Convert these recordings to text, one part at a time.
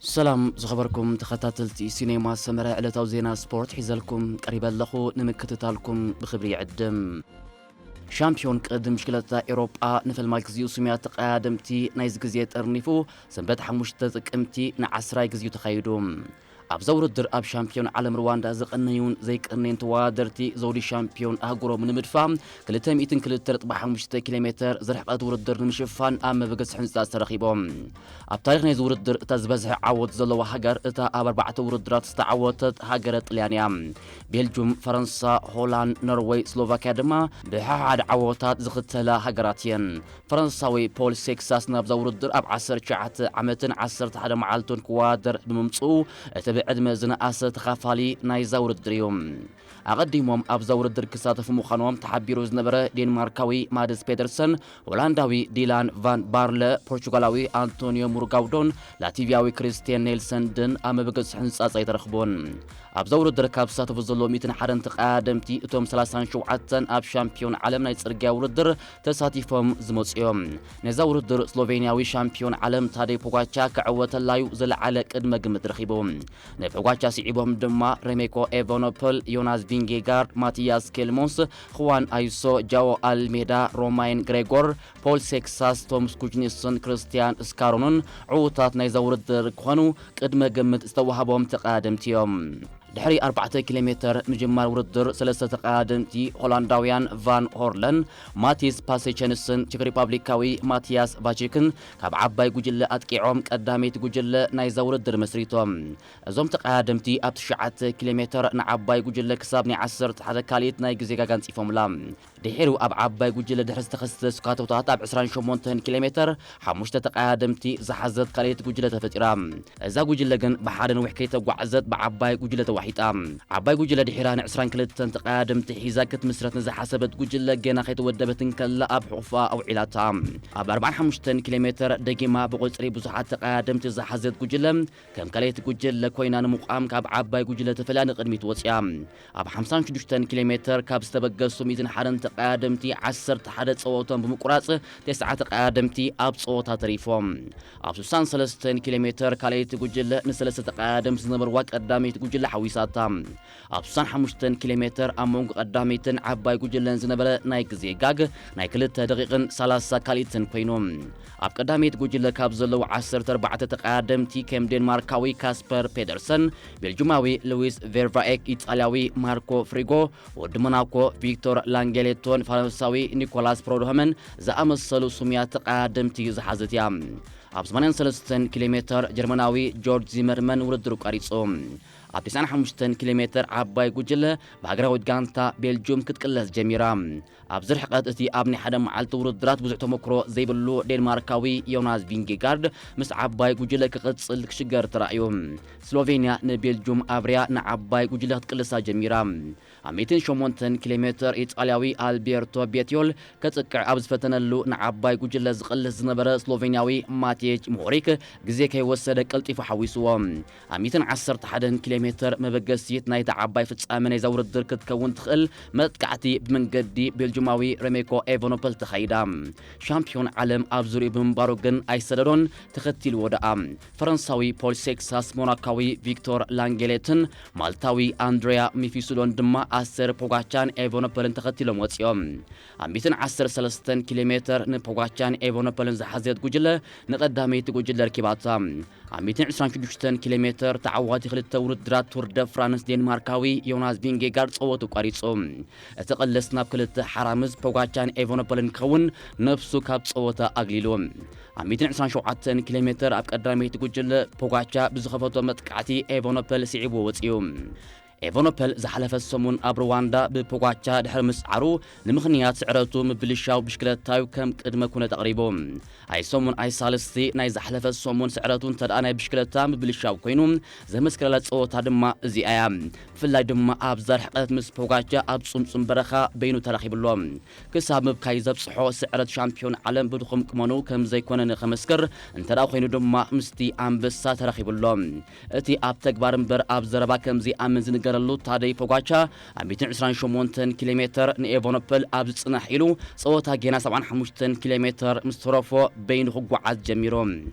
ሰላም ዝኸበርኩም ተኸታተልቲ ሲኔማ ሰመረ፣ ዕለታዊ ዜና ስፖርት ሒዘልኩም ቀሪበ ኣለኹ። ንምክትታልኩም ብኽብሪ ይዕድም። ሻምፒዮን ቅድድም ብሽክለታ ኤውሮጳ ንፈልማይ ግዚኡ ስሙያ ተቐያደምቲ ናይዚ ግዜ ጠርኒፉ፣ ሰንበት ሓሙሽተ ጥቅምቲ ንዓስራይ ግዚኡ ተኻይዱ። ኣብዛ ውድድር ኣብ ሻምፒዮን ዓለም ሩዋንዳ ዝቐነዩን ዘይቀነዩን ተወዳደርቲ ዘውዲ ሻምፒዮን ኣህጉሮም ንምድፋ ክልተ ሚእትን ክልተ ነጥቢ ሓሙሽተ ኪሎ ሜትር ዝርሕቀት ውድድር ንምሽፋን ኣብ መበገሲ ሕንጻ ተረኺቦም። ኣብ ታሪኽ ናይዚ ውድድር እታ ዝበዝሐ ዓወት ዘለዋ ሃገር፣ እታ ኣብ ኣርባዕተ ውድድራት ዝተዓወተት ሃገረ ጥልያን እያ። ቤልጁም፣ ፈረንሳ፣ ሆላንድ፣ ኖርወይ፣ ስሎቫኪያ ድማ ብሓሓድ ዓወታት ዝኽተላ ሃገራት እየን። ፈረንሳዊ ፖል ሴክሳስ ናብዛ ውድድር ኣብ ዓሰርተ ትሽዓተ ዓመትን ዓሰርተ ሓደ መዓልቱን ክወዳደር ብምምጽኡ፣ እቲ ብዕድመ ዝነኣሰ ተኻፋሊ ናይዛ ውድድር እዩ። ኣቐዲሞም ኣብዛ ውድድር ክሳተፉ ምዃኖም ተሓቢሩ ዝነበረ ዴንማርካዊ ማድስ ፔደርሰን፣ ሆላንዳዊ ዲላን ቫን ባርለ፣ ፖርቹጋላዊ ኣንቶኒዮ ሙርጋውዶን ላቲቪያዊ ክሪስቲያን ኔልሰን ድን ኣብ መበገሲ ሕንጻጽ ኣይተረኽቡን። ኣብዛ ውድድር ካብ ዝሳተፉ ዘለዉ ሚእትን ሓደን ተቐያደምቲ፣ እቶም ሰላሳን ሸውዓተን ኣብ ሻምፒዮን ዓለም ናይ ጽርግያ ውድድር ተሳቲፎም ዝመጹ እዮም። ነዛ ውድድር ስሎቬንያዊ ሻምፒዮን ዓለም ታደይ ፖጋቻ ክዕወተላዩ ዝለዓለ ቅድመ ግምት ረኺቡ። ንፖጋቻ ስዒቦም ድማ ሬሜኮ ኤቨኖፖል፣ ዮናስ ቪንጌጋርድ፣ ማቲያስ ኬልሞንስ፣ ኹዋን ኣይሶ፣ ጃኦ ኣልሜዳ፣ ሮማይን ግሬጎር፣ ፖል ሴክሳስ፣ ቶምስ ኩጅኒስን ክርስቲያን ስካሮንን ዕዉታት ናይዛ ውድድር ክኾኑ ቅድመ ግምት ዝተዋህቦም ተቐያደምቲ እዮም። ድሕሪ ኣርባዕተ ኪሎ ሜትር ምጅማር ውድድር፣ ሰለስተ ተቐያደምቲ ሆላንዳውያን ቫን ሆርለን፣ ማቲስ ፓሴቸንስን ቸክ ሪፓብሊካዊ ማቲያስ ቫቺክን ካብ ዓባይ ጉጅለ ኣጥቂዖም ቀዳመይቲ ጉጅለ ናይዛ ውድድር መስሪቶም። እዞም ተቐያደምቲ ኣብ ትሽዓተ ኪሎ ሜትር ንዓባይ ጉጅለ ክሳብ ናይ ዓሰርተ ሓደ ካልኢት ናይ ግዜ ጋጋ ኣንጺፎምላ። ድሒሩ ኣብ ዓባይ ጉጅለ ድሕሪ ዝተኸስተ ስካቶታት ኣብ ዕስራን ሸሞንተን ኪሎ ሜትር ሓሙሽተ ተቐያደምቲ ዝሓዘት ካልኣይቲ ጉጅለ ተፈጢራ። እዛ ጉጅለ ግን ብሓደ ነዊሕ ከይተጓዕዘት ብዓባይ ጉጅለ ተዋሒጣ። ዓባይ ጉጅለ ድሒራ ንዕስራን ክልተን ተቐያደምቲ ሒዛ ክትምስረት ንዝሓሰበት ጉጅለ ገና ከይተወደበት እንከላ ኣብ ሕቑፋ ኣውዒላታ። ኣብ ኣርባዓን ሓሙሽተን ኪሎ ሜትር ደጊማ ብቁጽሪ ብዙሓት ተቐያደምቲ ዝሓዘት ጉጅለ ከም ካልኣይቲ ጉጅለ ኮይና ንምቋም ካብ ዓባይ ጉጅለ ተፈልያ ንቕድሚት ወጽያ። ኣብ ሓምሳን ሽዱሽተን ኪሎ ሜትር ካብ ዝተበገሱ ሚእትን ሓደን ተቐያደምቲ ዓሰርተ ሓደ ጸወቶም ብምቁራጽ፣ ተስዓ ተቐያደምቲ ኣብ ጸወታ ተሪፎም። ኣብ ስሳን ሰለስተን ኪሎ ሜትር ካልኣይቲ ጉጅለ ንሰለስተ ተቐያደምቲ ዝነበርዋ ቀዳመይቲ ጉጅለ ሓዊሳታ። ኣብ ስሳን ሓሙሽተን ኪሎ ሜትር ኣብ መንጎ ቀዳመይትን ዓባይ ጉጅለን ዝነበረ ናይ ግዜ ጋግ ናይ ክልተ ደቂቕን ሰላሳ ካልኢትን ኮይኑ። ኣብ ቀዳመይት ጉጅለ ካብ ዘለዉ ዓሰርተ ኣርባዕተ ተቐያደምቲ ከም ዴንማርካዊ ካስፐር ፔደርሰን፣ ቤልጁማዊ ሉዊስ ቬርቫኤክ፣ ኢጣልያዊ ማርኮ ፍሪጎ፣ ወዲ ሞናኮ ቪክቶር ላንጌሌቶን ፈረንሳዊ ኒኮላስ ፕሮድሆመን ዝኣመሰሉ ስሙያት ተቐያደምቲ ዝሓዘት እያ። ኣብ ሰማንያን ሰለስተን ኪሎ ሜትር ጀርመናዊ ጆርጅ ዚመርመን ውድድሩ ቀሪጹ። ኣብ ተስዓን ሓሙሽተን ኪሎ ሜትር ዓባይ ጉጅለ ብሃገራዊት ጋንታ ቤልጁም ክትቅለስ ጀሚራ። ኣብዚ ርሕቀት እቲ ኣብ ናይ ሓደ መዓልቲ ውድድራት ብዙሕ ተመክሮ ዘይብሉ ዴንማርካዊ ዮናስ ቪንጌጋርድ ምስ ዓባይ ጉጅለ ክቕጽል ክሽገር ተራእዩ። ስሎቬንያ ንቤልጁም ኣብርያ ንዓባይ ጉጅለ ክትቅልሳ ጀሚራ። ኣብ ሚእትን ሸሞንተን ኪሎ ሜትር ኢጣልያዊ ኣልቤርቶ ቤትዮል ከጽቅዕ ኣብ ዝፈተነሉ ንዓባይ ጉጅለ ዝቕልስ ዝነበረ ስሎቬንያዊ ማቴጅ ሞሪክ ግዜ ከይወሰደ ቀልጢፉ ሓዊስዎ። ኣብ ሚእትን ዓሰርተ ሓደን ኪሎ ሜትር መበገሲት ናይታ ዓባይ ፍጻመ ናይዛ ውድድር ክትከውን ትኽእል መጥቃዕቲ ብመንገዲ ቤልጁማዊ ሬሜኮ ኤቨኖፐል ተኻይዳ። ሻምፒዮን ዓለም ኣብ ዙሪኡ ብምንባሩ ግን ኣይሰደዶን፣ ተኸቲልዎ ደኣ። ፈረንሳዊ ፖል ሴክሳስ፣ ሞናካዊ ቪክቶር ላንጌሌትን ማልታዊ ኣንድሪያ ሚፊሱሎን ድማ ኣስተር ፖጋቻን ኤቨኖፐልን ተኸቲሎም ወጺኦም። ኣብ ሚእትን ዓሰርተ ሰለስተን ኪሎ ሜትር ንፖጋቻን ኤቨኖፐልን ዝሓዘት ጉጅለ ንቐዳመይቲ ጉጅለ ርኪባታ። ኣብ ሚእትን ዕስራን ሽዱሽተን ኪሎ ሜትር ተዓዋቲ ክልተ ውድድራት ቱር ደ ፍራንስ ዴንማርካዊ ዮናስ ቪንጌጋርድ ጸወቱ ቋሪጹ። እቲ ቅልስ ናብ ክልተ ሓራ ምስ ፖጋቻን ኤቨኖፐልን ክኸውን ነብሱ ካብ ጸወታ ኣግሊሉ። ኣብ ሚእትን ዕስራን ሸውዓተን ኪሎ ሜትር ኣብ ቀዳመይቲ ጉጅለ ፖጋቻ ብዝኸፈቶ መጥቃዕቲ ኤቨኖፐል ስዒብዎ ወጺኡ። ኤቨኖፐል ዝሓለፈ ሰሙን ኣብ ሩዋንዳ ብፖጋቻ ድሕሪ ምስዓሩ ንምኽንያት ስዕረቱ ምብልሻው ብሽክለታዩ ከም ቅድመ ኩነት ኣቕሪቡ። ኣይ ሰሙን ኣይ ሳልስቲ ናይ ዝሓለፈ ሰሙን ስዕረቱ እንተ ደኣ ናይ ብሽክለታ ምብልሻው ኮይኑ ዘመስከረላ ጸወታ ድማ እዚኣ እያ። ብፍላይ ድማ ኣብዛ ርሕቀት ምስ ፖጋቻ ኣብ ጽምጹም በረኻ በይኑ ተራኺብሎ። ክሳብ ምብካይ ዘብጽሖ ስዕረት ሻምፒዮን ዓለም ብድኹም ቁመኑ ከም ዘይኮነ ንኸመስክር እንተ ደኣ ኮይኑ ድማ ምስቲ ኣንበሳ ተራኺቡ ኣሎ። እቲ ኣብ ተግባር እምበር ኣብ ዘረባ ከም ዘይኣምን ዝንገር ዝቐጸለሉ ታደይ ፖጋቻ ኣብ ሚእትን ዕስራን ሸሞንተን ኪሎ ሜተር ንኤቨኖፐል ኣብ ዝጽናሕ ኢሉ ጸወታ ጌና ሰብዓን ሓሙሽተን ኪሎ ሜተር ምስ ተረፎ በይኑ ክጓዓዝ ጀሚሩ።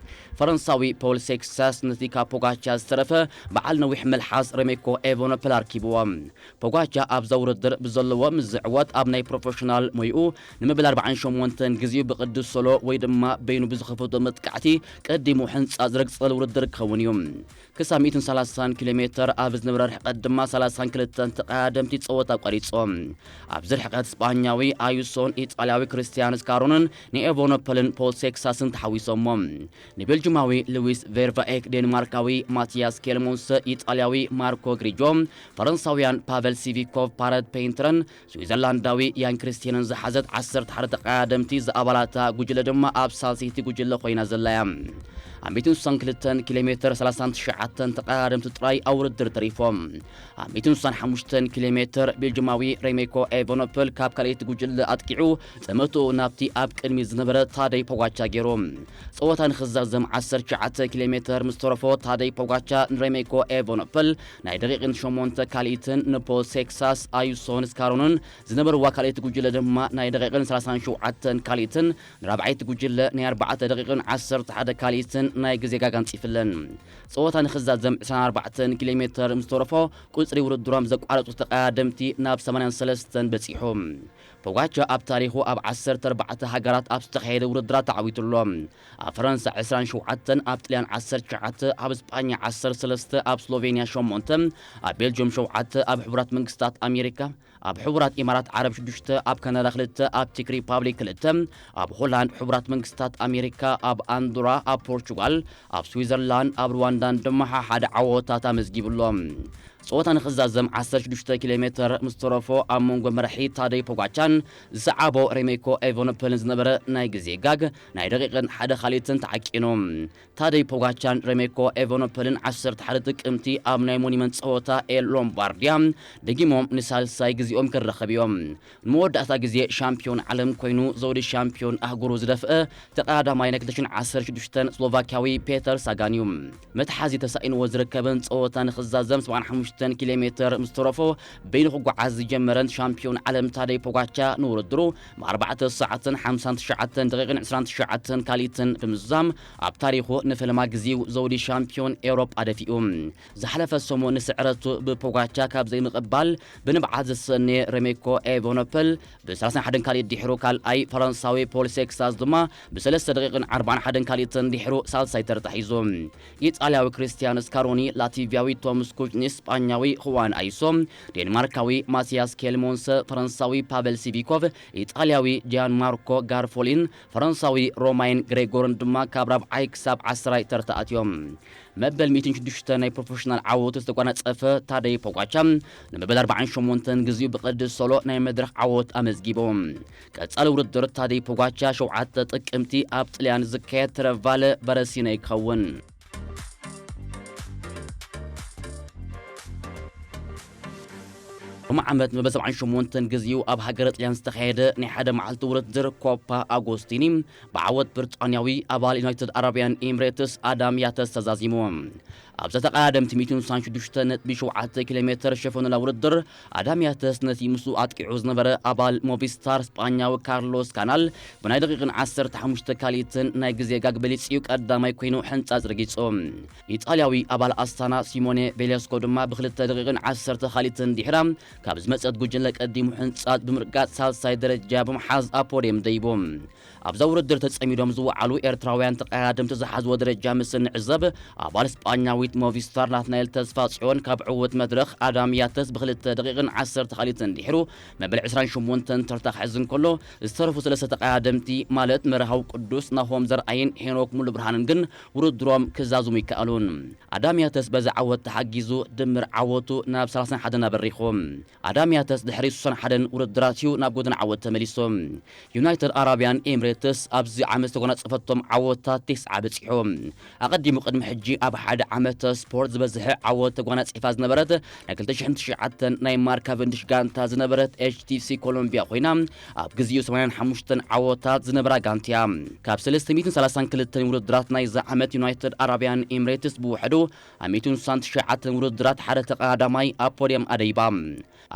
ፈረንሳዊ ፖል ሴክሳስ ነቲ ካብ ፖጋቻ ዝተረፈ በዓል ነዊሕ መልሓስ ረሜኮ ኤቨኖፐል ኣርኪብዎ። ፖጋቻ ኣብዛ ውድድር ብዘለዎ ምስ ዝዕወት ኣብ ናይ ፕሮፌሽናል ሞይኡ ንምብል ኣርባዓን ሸሞንተን ግዜኡ ብቅዱስ ሶሎ ወይ ድማ በይኑ ብዝኸፈቶ መጥቃዕቲ ቀዲሙ ሕንጻ ዝረግጸሉ ውድድር ክኸውን እዩ። ክሳብ ሚእትን ሰላሳን ኪሎ ሜተር ኣብ ዝነበረ ርሕቀት ድማ ሰላሳን ክልተን ተቐዳደምቲ ጸወታ ቆሪጾም። ኣብዚ ርሕቀት ስጳኛዊ ኣዩሶን ኢጣልያዊ ክርስቲያን ስካሮንን ንኤቨኖፐልን ፖል ሴክሳስን ተሓዊሶሞ። ንቤልጅማዊ ሉዊስ ቬርቫኤክ፣ ዴንማርካዊ ማቲያስ ኬልሞንስ፣ ኢጣልያዊ ማርኮ ግሪጆ፣ ፈረንሳውያን ፓቨል ሲቪኮቭ፣ ፓረድ ፔይንትረን ስዊዘርላንዳዊ ያን ክሪስቲንን ዝሓዘት ዓሰርተ ሓደ ተቐዳደምቲ ዝኣባላታ ጉጅለ ድማ ኣብ ሳልሰይቲ ጉጅለ ኮይና ዘላ እያ። ኣብ ሚእትን ስሳን ክልተን ኪሎ ሜተር ሰላሳን ትሽዓተን ተቐዳደምቲ ጥራይ ኣብ ውድድር ተሪፎም። ኣብ ሚእትን ስሳን ሓሙሽተን ኪሎ ሜተር ቤልጅማዊ ሬሜኮ ኤቨኖፕል ካብ ካልኣይቲ ጉጅለ ኣጥቂዑ ጸመትኡ ናብቲ ኣብ ቅድሚት ዝነበረ ታደይ ፖጋቻ ገይሩ። ጸወታ ንኽዛዘም ዓሰርተ ትሽዓተ ኪሎ ሜተር ምስ ተረፎ ታደይ ፖጋቻ ንሬሜኮ ኤቨኖፕል ናይ ደቂቕን ሸሞንተ ካልኢትን ንፖል ሴክሳስ ኣዩሶን ስካሮንን ዝነበርዋ ካልኣይቲ ጉጅለ ድማ ናይ ደቂቕን ሰላሳን ሸውዓተን ካልኢትን ንራብዓይቲ ጉጅለ ናይ ኣርባዕተ ደቂቕን ዓሰርተ ሓደ ካልኢትን ናይ ግዜ ጋግ ኣንጺፍለን። ጸወታ ንኽዛዘም ዕስራን ኣርባዕተን ኪሎ ሜተር ምስ ተረፎ ቁጽሪ ውድድሮም ዘቋረጹ ተቐዳደምቲ ናብ ሰማንያን ሰለስተን በጺሑ። ፖጋቻ ኣብ ታሪኹ ኣብ ዓሰርተ ኣርባዕተ ሃገራት ኣብ ዝተኻየደ ውድድራት ተዓዊቱ ኣሎ። ኣብ ፈረንሳ ዕስራን ሸውዓተን፣ ኣብ ጥልያን ዓሰርተ ትሽዓተ፣ ኣብ ስጳኛ ዓሰርተ ሰለስተ፣ ኣብ ስሎቬንያ ሸሞንተ፣ ኣብ ቤልጅየም ሸውዓተ፣ ኣብ ሕቡራት መንግስታት ኣሜሪካ፣ ኣብ ሕቡራት ኢማራት ዓረብ ሽዱሽተ፣ ኣብ ካናዳ ክልተ፣ ኣብ ቼክ ሪፓብሊክ ክልተ፣ ኣብ ሆላንድ፣ ሕቡራት መንግስታት ኣሜሪካ፣ ኣብ ኣንዶራ፣ ኣብ ፖርቹጋል፣ ኣብ ስዊዘርላንድ፣ ኣብ ሩዋንዳን ድማ ሓደ ዓወታት ኣመዝጊቡ ኣሎ። ጸወታ ንኽዛዘም ዓሰርተ ሽዱሽተ ኪሎ ሜተር ምስ ተረፎ ኣብ መንጎ መራሒ ታደይ ፖጋቻን ዝሰዓቦ ሬሜኮ ኤቨኖፐልን ዝነበረ ናይ ግዜ ጋግ ናይ ደቂቕን ሓደ ካልኢትን ተዓቂኑ። ታደይ ፖጋቻን ሬሜኮ ኤቨኖፐልን ዓሰርተ ሓደ ጥቅምቲ ኣብ ናይ ሞኒመንት ጸወታ ኤል ሎምባርዲያ ደጊሞም ንሳልሳይ ግዜኦም ክራኸቡ እዮም። ንመወዳእታ ግዜ ሻምፒዮን ዓለም ኮይኑ ዘውዲ ሻምፒዮን ኣህጉሩ ዝደፍአ ተቐዳዳማይ ናይ ክልተ ሽሕን ዓሰርተ ሽዱሽተን ስሎቫክያዊ ፔተር ሳጋን እዩ። መትሓዚ ተሳኢንዎ ዝርከበን ጸወታ ንኽዛዘም ሰብዓን ሓሙሽተን ኪሎ ሜተር ምስ ተረፎ በይኑ ክጓዓዝ ዝጀመረን ሻምፒዮን ዓለም ታደይ ፖጋቻ ንውድድሩ ብኣርባዕተ ሰዓትን ሓምሳን ትሽዓተን ደቂቕን ዕስራን ትሽዓተን ካልኢትን ብምዝዛም ኣብ ታሪኹ ንፈለማ ግዜኡ ዘውዲ ሻምፒዮን ኤውሮጳ ደፊኡ። ዝሓለፈ ሰሙን ንስዕረቱ ብፖጋቻ ካብ ዘይምቕባል ብንብዓት ዝሰነየ ሬሜኮ ኤቨኖፐል ብ ሰላሳን ሓደን ካልኢት ድሕሩ ካልኣይ፣ ፈረንሳዊ ፖል ሴክሳስ ድማ ብሰለስተ ደቂቕን ኣርባዓን ሓደን ካልኢትን ድሕሩ ሳልሳይ ተርታ ሒዙ። ኢጣልያዊ ክርስቲያን ስካሮኒ፣ ላቲቪያዊ ቶም ስኩችኒ፣ ስጳኛዊ ሁዋን ኣይሶ፣ ዴንማርካዊ ማቲያስ ኬልሞንሰ፣ ፈረንሳዊ ፓቨል ሲቪኮቭ፣ ኢጣልያዊ ጂያን ማርኮ ጋርፎሊን፣ ፈረንሳዊ ሮማይን ግሬጎርን ድማ ካብ ራብዓይ ክሳብ ዓስራይ ተርታ ኣትዮም። መበል ሚእትን ሽዱሽተ ናይ ፕሮፌሽናል ዓወቱ ዝተጓናጸፈ ታደይ ፖጋቻ ንመበል ኣርባዓን ሸሞንተን ግዜኡ ብቅድስ ሶሎ ናይ መድረኽ ዓወት ኣመዝጊቡ። ቀጻሊ ውድድር ታደይ ፖጋቻ ሸውዓተ ጥቅምቲ ኣብ ጥልያን ዝካየድ ትረቫለ በረሲነ ይከውን። ሎም ዓመት መበል ሰብዓን ሸሞንተን ግዜኡ ኣብ ሃገረ ጥልያን ዝተኻየደ ናይ ሓደ መዓልቲ ውድድር ኮፓ ኣጎስቲኒ ብዓወት ብሪጣንያዊ ኣባል ዩናይትድ ኣረብያን ኤምሬትስ ኣዳም ያተስ ተዛዚሙ። ኣብዛ ተቐዳደምቲ ሚእትን ስሳን ሽዱሽተ ነጥቢ ሸውዓተ ኪሎ ሜተር ሸፈኑላ ውድድር ኣዳም ያተስ ነቲ ምስኡ ኣጥቂዑ ዝነበረ ኣባል ሞቪስታር ስጳኛዊ ካርሎስ ካናል ብናይ ደቂቕን ዓሰርተ ሓሙሽተ ካልኢትን ናይ ግዜ ጋግ በሊጽ እዩ ቀዳማይ ኮይኑ ሕንጻጽ ረጊጹ። ኢጣልያዊ ኣባል ኣስታና ሲሞኔ ቬሌስኮ ድማ ብክልተ ደቂቕን ዓሰርተ ካልኢትን ድሕራ ካብ ዝመጸት ጉጅለ ቀዲሙ ሕንጻጽ ብምርጋጽ ሳልሳይ ደረጃ ብምሓዝ ኣብ ፖድየም ደይቡ። ኣብዛ ውድድር ተጸሚዶም ዝወዓሉ ኤርትራውያን ተቐዳደምቲ ዝሓዝዎ ደረጃ ምስ እንዕዘብ፣ ኣባል ስጳኛዊት ሞቪስታር ናትናኤል ተስፋጽዮን ካብ ዕዉት መድረኽ ኣዳም ያተስ ብክልተ ደቂቕን ዓሰርተ ካልኢትን ድሕሩ መበል ዕስራን ሸሞንተን ተርታ ክሕዝ እንከሎ፣ ዝተረፉ ሰለስተ ተቐዳደምቲ ማለት መርሃዊ ቅዱስ፣ ናሆም ዘርኣይን ሄኖክ ሙሉብርሃንን ግን ውድድሮም ክዛዝሙ ይከኣሉን። ኣዳም ያተስ በዚ ዓወት ተሓጊዙ ድምር ዓወቱ ናብ ሰላሳን ሓደን ኣበሪኹ። ኣዳም ያተስ ድሕሪ ስሳን ሓደን ውድድራት እዩ ናብ ጎደና ዓወት ተመሊሱ። ዩናይትድ ኣራብያን ኤምሬትስ ኣብዚ ዓመት ዝተጎናጸፈቶም ዓወታት ተስዓ በጺሑ። ኣቐዲሙ ቅድሚ ሕጂ ኣብ ሓደ ዓመት ስፖርት ዝበዝሐ ዓወት ተጓናጺፋ ዝነበረት ናይ ክልተ ሽሕን ትሽዓተን ናይ ማርክ ካቨንዲሽ ጋንታ ዝነበረት ኤች ቲ ሲ ኮሎምቢያ ኮይና፣ ኣብ ግዜኡ ሰማንያን ሓሙሽተን ዓወታት ዝነበራ ጋንታ እያ። ካብ ሰለስተ ሚእትን ሰላሳን ክልተን ውድድራት ናይዚ ዓመት ዩናይትድ ኣራብያን ኤምሬትስ ብውሕዱ ኣብ ሚእትን ስሳን ትሽዓተን ውድድራት ሓደ ተቐዳዳማይ ኣብ ፖድየም ኣደይባ።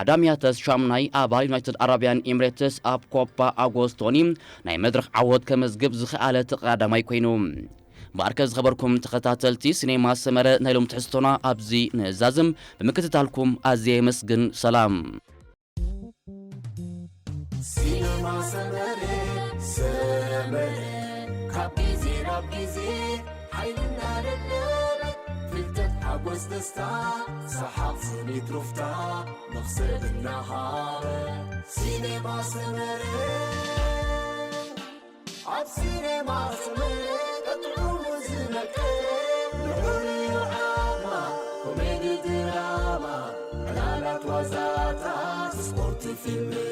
ኣዳም ያተስ ሻሙናይ ኣባል ዩናይትድ ኣራብያን ኤምሬትስ ኣብ ኮፓ ኣጎስቶኒ ናይ መድረኽ ዓወት ከመዝግብ ዝኸኣለ ተቐዳዳማይ ኮይኑ። እምበኣርከ ዝኸበርኩም ተኸታተልቲ ሲኔማ ሰመረ ናይ ሎም ትሕዝቶና ኣብዚ ንዛዝም። ብምክትታልኩም ኣዝየ የመስግን። ሰላም። ሲነማ ሰመረ ሰመረ ካብ ግዜ ናብ ግዜ ሓይሊ እናደለበ ፍልጠት ሓጎስ ደስታ ሰሓቕ ስኒት ሩፍታ መኽሰብ እናሃበ ሲነማ ሰመረ ኣብ ሲነማ ሰመረ ቀጥዑ ዝነቀ ልዑል ዓማ ኮሜዲ ድራማ ዕላላት ዋዛታት ስፖርት ፊልም